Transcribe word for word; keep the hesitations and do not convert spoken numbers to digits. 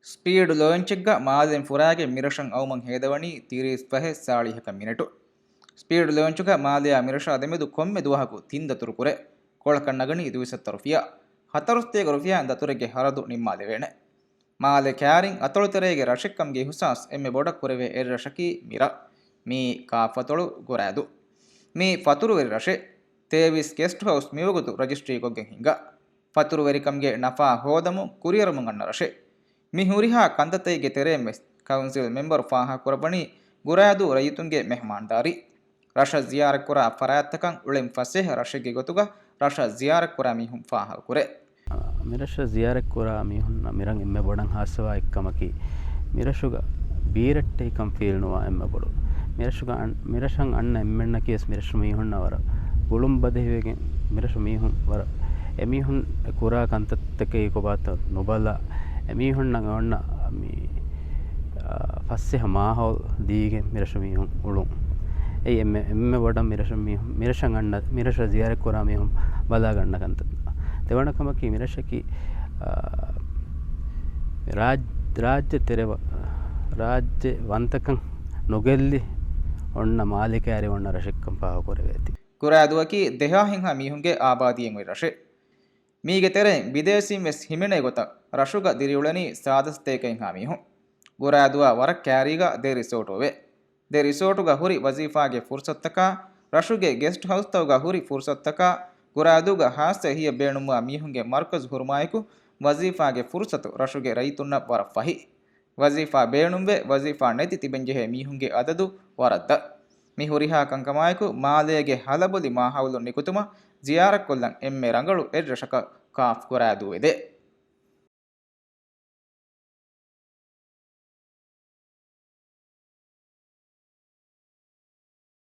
ސްޕީޑް ލޯންޗެއްގަ މާލެން ފުރާގެން މިރަށަށް އައުމަށް ހޭދަވަނީ ތިރީސް ފަހެއް ސާޅީހަކަށް މިނެޓު. ސްޕީޑް ލޯންޗުގަ މާލެއާ މިރަށާ ދެމެދު ކޮންމެ ދުވަހަކު ތިން ދަތުރު ކުރޭ. ކޮޅަކަށް ނަގަނީ ދުވިސައްތަ ރުފިޔާ. ހަތަރުސަތޭކަ ރުފިޔާ ދަތުރެއްގެ ހަރަދު ނިންމާލެވޭނެ. މާލެ ކާރިން އަތޮޅުތެރޭގެ ރަށެއްކަމުގެ އިހުސާސް އެންމެ ބޮޑަށް ކުރެވޭ އެއްރަށަކީ މިރަށް. މީ ކާފަތޮޅު ގުރާދޫ. މީ ފަތުރުވެރި ރަށެއް. ތޭވީސް ގެސްޓް ހައުސް މިވަގުތު ރަޖިސްޓްރީކޮށްގެން ހިނގާ. ފަތުރުވެރިކަމުގެ ނަފާ ހޯދަމުން ކުރިއެރުމުން އަންނަ ރަށެއް. މި ހުރިހާ ކަންތައްތަކެއްގެ ތެރެއިން ވެސް ކައުންސިލް މެމްބަރު ފާހަގަކުރައްވަނީ ގުރާދޫ ރައްޔިތުންގެ މެހުމާންދާރީ. ރަށަށް ޒިޔާރަތްކުރާ ފަރާތްތަކަށް އުޅެން ފަސޭހަ ރަށެއްގެ ގޮތުގަ ރަށަށް ޒިޔާރަތްކުރާ މީހުން ފާހަގަކުރޭ. މިރަށަށް ޒިޔާރަތްކުރާ މީހުންނަށް މިރަށް އެންމެ ބޮޑަށް ހާއްސަވާ އެއްކަމަކީ، މިރަށުގަ ބީރައްޓެހިކަން ފީލްނުވާ އެންމެ ބޮޑު. މިރަށުގަ އަން-، މިރަށަށް އަންނަ އެންމެންނަކީ ވެސް މިރަށު މީހުންނަށް ވަރަށް ގުޅުން ބަދެހިވެގެން، މިރަށު މީހުން ވަރަށް، އެމީހުން ކުރާ ކަންތައްތަކެއް ކޮބާތޯ ނުބަލާ، އެމީހުންނަށް އޮންނަ މި، އާ، ފަސޭހަ މާހައުލް ދީގެން މިރަށު މީހުން އުޅުން. އެއީ އެންމެ، އެންމެ ބޮޑަށް މިރަށު މީހުން، މިރަށަށް އަންނަ، މިރަށަށް ޒިޔާރަތް ކުރާ މީހުން ބަލާގަންނަ ކަންތައް. ދެވަނަ ކަމަކީ މިރަށަކީ، އާ، ރާއް-، ރާއްޖެ ތެރެ ވަ-، ރާއްޖެ ވަންތަކަން ނުގެއްލި އޮންނަ މާލެ ކާރި އޮންނަ ރަށެއްކަން ފާހަގަކުރެވޭތީ. ގުރާދޫއަކީ ދެހާހެއްހާ މީހުންގެ އާބާދީއެއް އޮތް ރަށެއް. މީގެ ތެރެއިން ބިދޭސީން ވެސް ހިމެނޭ ގޮތަށް ރަށުގަ ދިރިއުޅެނީ ސާދަ ސަތޭކައެއްހާ މީހުން. ގުރާދޫއާ ވަރަށް ކާރީގަ ދެ ރިސޯޓު އޮވޭ. ދެ ރިސޯޓުގަ ހުރި ވަޒީފާގެ ފުރުސަތުތަކާ، ރަށުގެ ގެސްޓް ހައުސްތަކުގަ ހުރި ފުރުސަތުތަކާ، ގުރާދޫގަ ހާއްސަ އެހީއެއް ބޭނުންވާ މީހުންގެ މަރުކަޒު ހުރުމާއެކު، ވަޒީފާގެ ފުރުސަތު ރަށުގެ ރައްޔިތުންނަށް ވަރަށް ފަހި. ވަޒީފާ ބޭނުންވެ، ވަޒީފާ ނެތި ތިބެންޖެހޭ މީހުންގެ އަދަދު ވަރަށް ދަށް. މި ހުރިހާ ކަންކަމާއެކު، މާލޭގެ ހަލަބޮލި މާހައުލު ނިކުތުމަށް ޒިޔާރަތްކޮށްލަން އެންމެ ރަނގަޅު އެއްރަށަކަށް ކާފް ގުރާދޫ ވެދޭ.